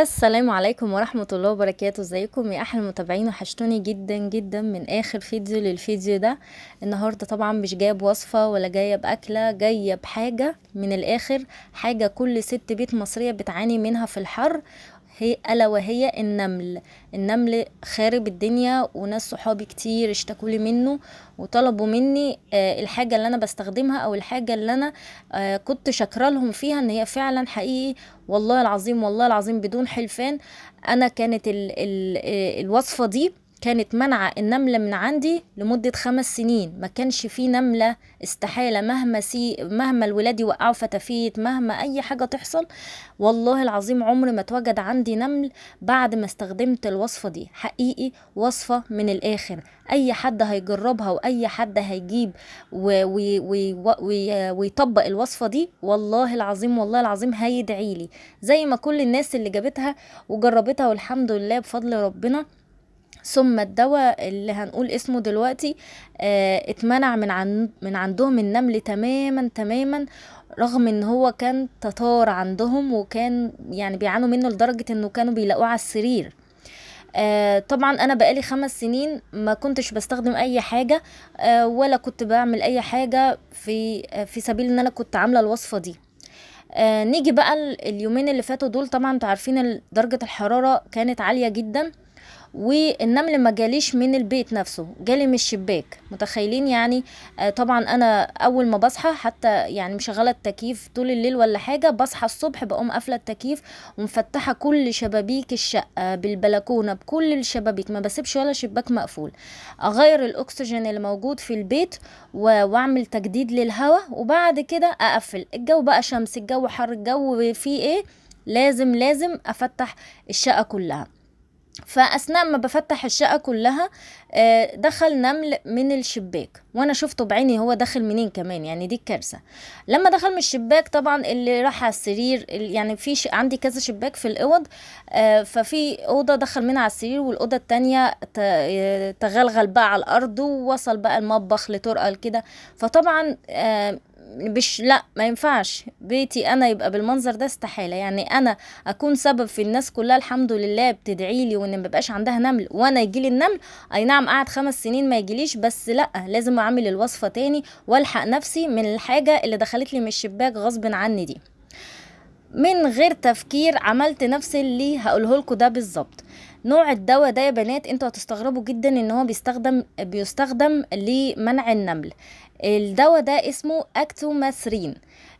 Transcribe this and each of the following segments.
السلام عليكم ورحمة الله وبركاته. ازيكم يا احلى متابعين؟ وحشتوني جدا جدا من اخر فيديو للفيديو ده. النهاردة طبعا مش جاية بوصفة ولا جاية باكلة، جاية بحاجة من الاخر، حاجة كل ست بيت مصرية بتعاني منها في الحر، هي الا وهي النمل. النمل خارب الدنيا، وناس صحابي كتير اشتكوا لي منه وطلبوا مني الحاجة اللي انا بستخدمها او الحاجة اللي انا كنت شاكرة لهم فيها ان هي فعلا حقيقي والله العظيم، والله العظيم بدون حلفان، انا كانت ال ال الوصفة دي كانت منع النملة من عندي لمدة 5 سنين، ما كانش في نملة، استحالة، مهما الولاد يوقعوا فتافيت، مهما اي حاجة تحصل، والله العظيم عمر ما اتوجد عندي نمل بعد ما استخدمت الوصفة دي. حقيقي وصفة من الاخر، اي حد هيجربها واي حد هيجيب ويطبق الوصفة دي والله العظيم، والله العظيم هيدعيلي، زي ما كل الناس اللي جابتها وجربتها والحمد لله بفضل ربنا. ثم الدواء اللي هنقول اسمه دلوقتي، اتمنع من عندهم النمل تماما تماما، رغم ان هو كان تتار عندهم وكان بيعانوا منه لدرجة انه كانوا بيلاقوه على السرير. طبعا انا بقالي 5 سنين ما كنتش بستخدم اي حاجة، ولا كنت بعمل اي حاجة في سبيل ان انا كنت عاملة الوصفة دي. نيجي بقى اليومين اللي فاتوا دول، طبعا انتوا عارفين درجة الحرارة كانت عالية جدا، والنمل ما جاليش من البيت نفسه، جالي من الشباك، متخيلين يعني؟ طبعا انا اول ما بصحى حتى مشغله التكييف طول الليل ولا حاجه، بصحى الصبح بقوم قافله التكييف ومفتحه كل شبابيك الشقه بالبلكونه، بكل الشبابيك، ما بسيبش ولا شباك مقفول، اغير الاكسجين اللي موجود في البيت واعمل تجديد للهواء، وبعد كده اقفل. الجو بقى شمس، الجو حر، الجو فيه ايه، لازم افتح الشقه كلها. فاثناء ما بفتح الشقه كلها، دخل نمل من الشباك، وانا شفته بعيني هو داخل منين كمان، دي الكارثه. لما دخل من الشباك طبعا اللي راح على السرير، يعني في عندي كذا شباك في الاوض، ففي اوضه دخل منها على السرير، والاوضه التانية تغلغل بقى على الارض، ووصل بقى المطبخ لطرقه كده. فطبعا، مش، لا ما ينفعش بيتي انا يبقى بالمنظر ده، استحاله. انا اكون سبب في الناس كلها الحمد لله بتدعي لي وان ما بقاش عندها نمل، وانا يجي لي النمل، اي نعم قعد 5 سنين ما يجيليش، بس لا لازم اعمل الوصفه تاني والحق نفسي من الحاجه اللي دخلت لي من الشباك غصب عني دي. من غير تفكير عملت نفس اللي هقوله لكم ده بالظبط. نوع الدواء ده يا بنات انتوا هتستغربوا جدا ان هو بيستخدم لمنع النمل. الدواء ده اسمه اكتوماثرين،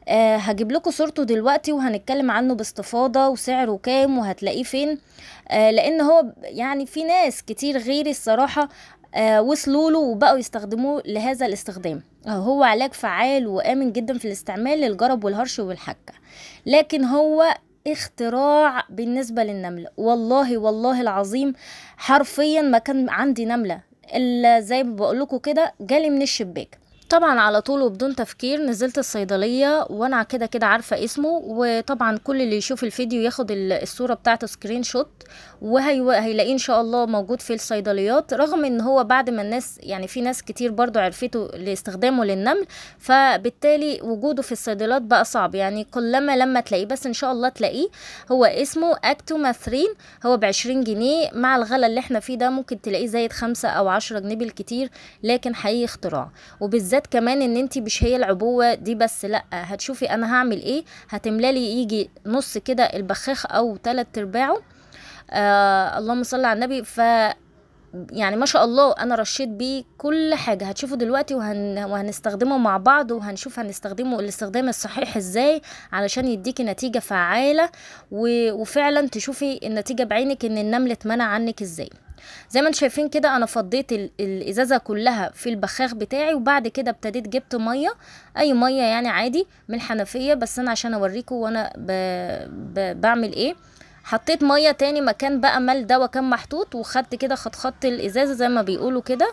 هجيب لكم صورته دلوقتي وهنتكلم عنه باستفاضة وسعره كام وهتلاقيه فين، لان هو في ناس كتير غيري الصراحة، وصلوا له وبقوا يستخدموه لهذا الاستخدام. هو علاج فعال وآمن جدا في الاستعمال للجرب والهرش والحكة، لكن هو اختراع بالنسبة للنمل. والله والله العظيم حرفيا ما كان عندي نملة الا زي ما بقول لكم كده جالي من الشباك. طبعا على طول وبدون تفكير نزلت الصيدلية وانا كده كده عارفة اسمه، وطبعا كل اللي يشوف الفيديو ياخد الصورة بتاعته screenshot وهيلاقيه ان شاء الله موجود في الصيدليات. رغم ان هو بعد ما الناس في ناس كتير برضو عرفته لاستخدامه للنمل، فبالتالي وجوده في الصيدليات بقى صعب، قلما لما تلاقيه، بس ان شاء الله تلاقيه. هو اسمه اكتوماثرين، هو ب20 جنيه، مع الغلا اللي احنا فيه ده ممكن تلاقيه زايد 5 او 10 جنيه بالكتير، لكن حقيقي اختراع. وبالذات كمان ان انتي مش هي العبوة دي بس، لا هتشوفي انا هعمل ايه. هتملالي يجي نص كده البخاخ او تلات ارباعه، اللهم صل على النبي. ف ما شاء الله انا رشيت بيه كل حاجة، هتشوفوا دلوقتي وهنستخدمه مع بعض، وهنشوف هنستخدمه الاستخدام الصحيح ازاي علشان يديكي نتيجة فعالة وفعلا تشوفي النتيجة بعينك ان النمل اتمنع عنك ازاي. زي ما انتم شايفين كده انا فضيت الازازة كلها في البخاخ بتاعي، وبعد كده ابتديت جبت مية، اي مية عادي من الحنفية، بس انا عشان اوريكم وانا بعمل ايه. حطيت مية تاني مكان بقى ما الدواء كان محطوط، وخدت كده خطخطت الازازة زي ما بيقولوا كده،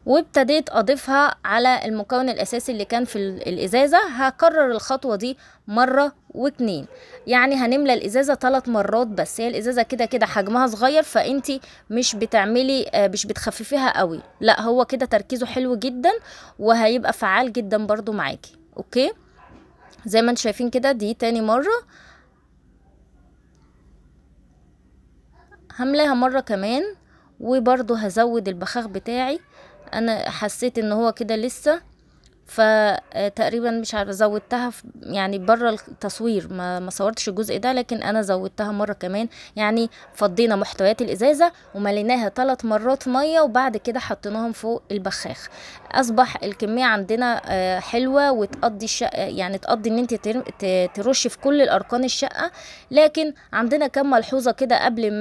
وابتديت اضيفها على المكون الاساسي اللي كان في الازازة. هكرر الخطوة دي مرة واتنين، يعني هنملى الازازة 3 مرات بس. هي الازازة كده كده حجمها صغير، فانتي مش بتعملي، مش بتخففيها قوي، لا هو كده تركيزه حلو جدا وهيبقى فعال جدا برضو معاكي. اوكي زي ما انتم شايفين كده، دي تاني مرة. هملاها مرة كمان، وبرضو هزود البخاخ بتاعي. انا حسيت ان هو كده لسه، فتقريبا مش عارفه زودتها يعني بره التصوير، ما صورتش الجزء ده، لكن انا زودتها مرة كمان. يعني فضينا محتويات الازازه ومليناها 3 مرات مية، وبعد كده حطيناهم فوق البخاخ. اصبح الكمية عندنا حلوة وتقضي الشقة، يعني تقضي ان انت ترشي في كل الاركان الشقة. لكن عندنا كم ملحوظة كده قبل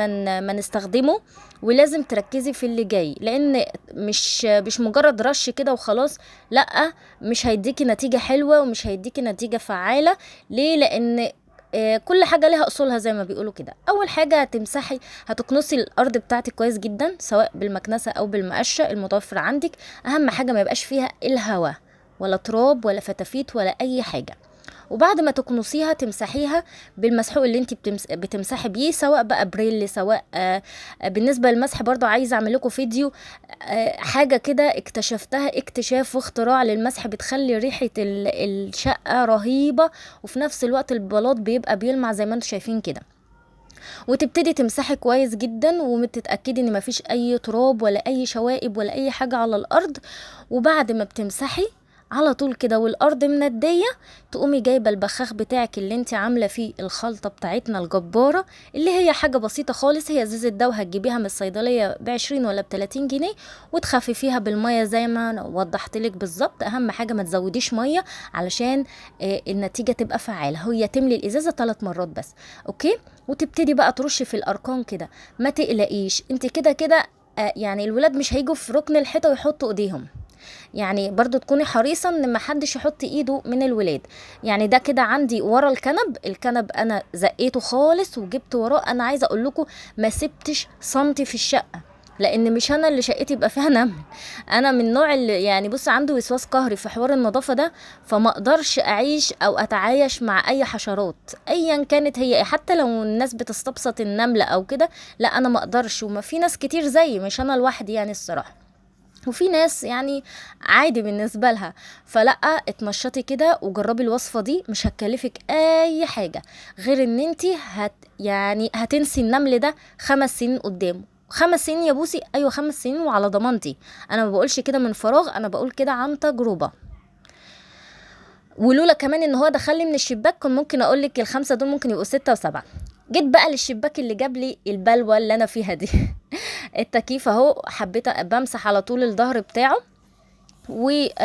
ما نستخدمه، ولازم تركزي في اللي جاي، لان مش مجرد رش كده وخلاص، لا، مش هيديكي نتيجة حلوة ومش هيديكي نتيجة فعالة. ليه؟ لان كل حاجة لها اصولها زي ما بيقولوا كده. اول حاجة هتكنسي الارض بتاعتك كويس جدا، سواء بالمكنسة او بالمقشة المتوفر عندك. اهم حاجة ما يبقاش فيها الهواء ولا تراب ولا فتافيت ولا اي حاجة. وبعد ما تكنسيها تمسحيها بالمسحوق اللي انت بتمسحي بيه، سواء بقى بريل، سواء بالنسبة للمسح برضو عايزه اعمل لكم فيديو، حاجة كده اكتشفتها اكتشاف واختراع للمسح، بتخلي ريحه الشقة رهيبة، وفي نفس الوقت البلاط بيبقى بيلمع زي ما انتم شايفين كده. وتبتدي تمسحي كويس جدا، وتتاكدي ان مفيش اي تراب ولا اي شوائب ولا اي حاجة على الارض. وبعد ما بتمسحي على طول كده والارض منديه، تقومي جايبه البخاخ بتاعك اللي انت عامله فيه الخلطة بتاعتنا الجبارة، اللي هي حاجة بسيطة خالص، هي ازازة دواء هتجيبيها من الصيدلية ب20 ولا ب30 جنيه، وتخففيها بالمية زي ما انا وضحت لك بالظبط. اهم حاجة ما تزوديش مية علشان النتيجة تبقى فعاله. هي تملي الازازه 3 مرات بس، okay. وتبتدي بقى ترشي في الاركان كده، ما تقلقيش انت كده كده، يعني الولاد مش هيجوا في ركن الحيطة ويحطوا ايديهم، يعني برضو تكوني حريصة ان ما حدش يحط ايده من الولاد. يعني ده كده عندي ورا الكنب، الكنب انا زقيته خالص وجبت وراه. انا عايزة اقول لكم ما سبتش سنتي في الشقة، لان مش انا اللي شقتي يبقى فيها نمل. انا من النوع اللي يعني بص عنده وسواس قهري في حوار النظافة ده، فما اقدرش اعيش او اتعايش مع اي حشرات ايا كانت هي، حتى لو الناس بتستبسط النملة او كده، لا انا ما اقدرش. وما في ناس كتير زيي، مش انا لوحدي يعني الصراحة، وفي ناس يعني عادي بالنسبة لها. فلا اتنشطي كده وجربي الوصفة دي، مش هتكلفك اي حاجة غير ان انتي يعني هتنسي النمل ده 5 سنين قدامه. 5 سنين يا بوسي؟ ايوه 5 سنين، وعلى ضمانتي. انا ما بقولش كده من فراغ، انا بقول كده عن تجربة. ولولا كمان ان هو دخل لي من الشباك كان ممكن اقول لك ال5 دول ممكن يبقوا 6 و7. جيت بقى للشباك اللي جاب لي البلوى اللي انا فيها دي التكييف اهو، حبيت بمسح على طول الظهر بتاعه، وبفوطه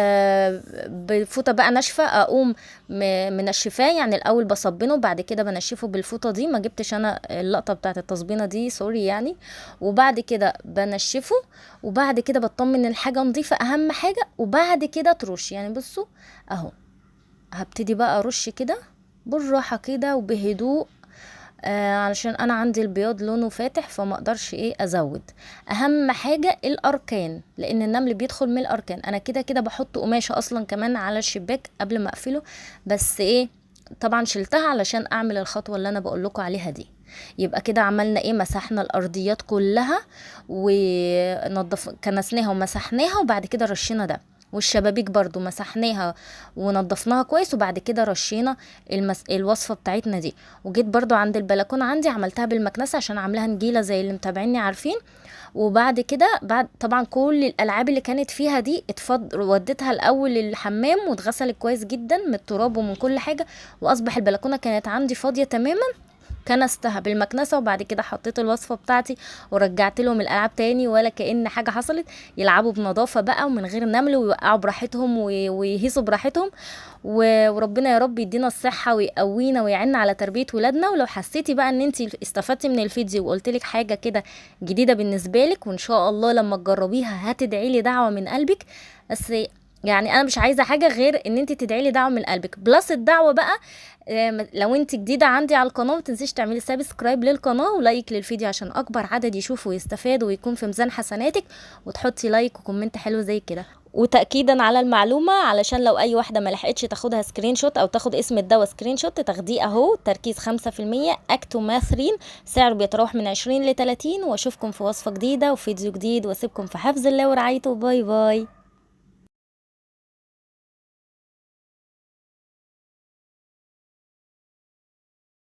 بقى ناشفة اقوم منشفاه، يعني الاول بصبنه وبعد كده بنشفه بالفوطه دي، ما جبتش انا اللقطة بتاعه التصبينه دي sorry يعني. وبعد كده بنشفه، وبعد كده بطمن ان الحاجة نظيفة اهم حاجة، وبعد كده ترش. يعني بصوا اهو، هبتدي بقى ارش كده بالراحة كده وبهدوء، علشان انا عندي البياض لونه فاتح فما اقدرش ازود. اهم حاجة الاركان، لان النمل بيدخل من الاركان. انا كده كده بحط قماشة اصلا كمان على الشباك قبل ما اقفله، بس طبعا شلتها علشان اعمل الخطوة اللي انا بقول لكم عليها دي. يبقى كده عملنا ايه؟ مسحنا الارضيات كلها ونضف، كنسناها ومسحناها، وبعد كده رشينا ده. والشبابيك برضو مسحناها ونضفناها كويس، وبعد كده رشينا الوصفة بتاعتنا دي. وجيت برضو عند البلكونة عندي عملتها بالمكنسة عشان عاملاها نجيلة زي اللي متابعيني عارفين. وبعد كده بعد طبعا كل الالعاب اللي كانت فيها دي وديتها الاول للحمام واتغسلت كويس جدا من التراب ومن كل حاجة، واصبح البلكونة كانت عندي فاضية تماما. كنستها بالمكنسة وبعد كده حطيت الوصفة بتاعتي ورجعت لهم الألعاب تاني ولا كأن حاجة حصلت. يلعبوا بنظافة بقى ومن غير نمل، ويوقعوا براحتهم ويهيصوا براحتهم. وربنا يا رب يدينا الصحة ويقوينا ويعيننا على تربية ولادنا. ولو حسيتي بقى ان انتي استفدتي من الفيديو وقلت لك حاجة كده جديدة بالنسبة لك، وان شاء الله لما تجربيها هتدعي لي دعوة من قلبك. بس يعني انا مش عايزة حاجة غير ان انتي تدعي لي دعوة من قلبك، plus الدعوة بقى. لو انت جديدة عندي على القناة ما تنسيش تعملي subscribe للقناة و like للفيديو عشان اكبر عدد يشوفه ويستفاد ويكون في ميزان حسناتك، وتحطي like و comment حلو زي كده. وتأكيدا على المعلومة علشان لو اي واحدة ما لحقتش تاخدها screenshot او تاخد اسم الدواء screenshot تاخديه اهو. تركيز 5% اكتوماثرين، سعره بيتراوح من 20 ل 30. واشوفكم في وصفة جديدة وفيديو جديد، واسيبكم في حفظ الله ورعايته. bye bye.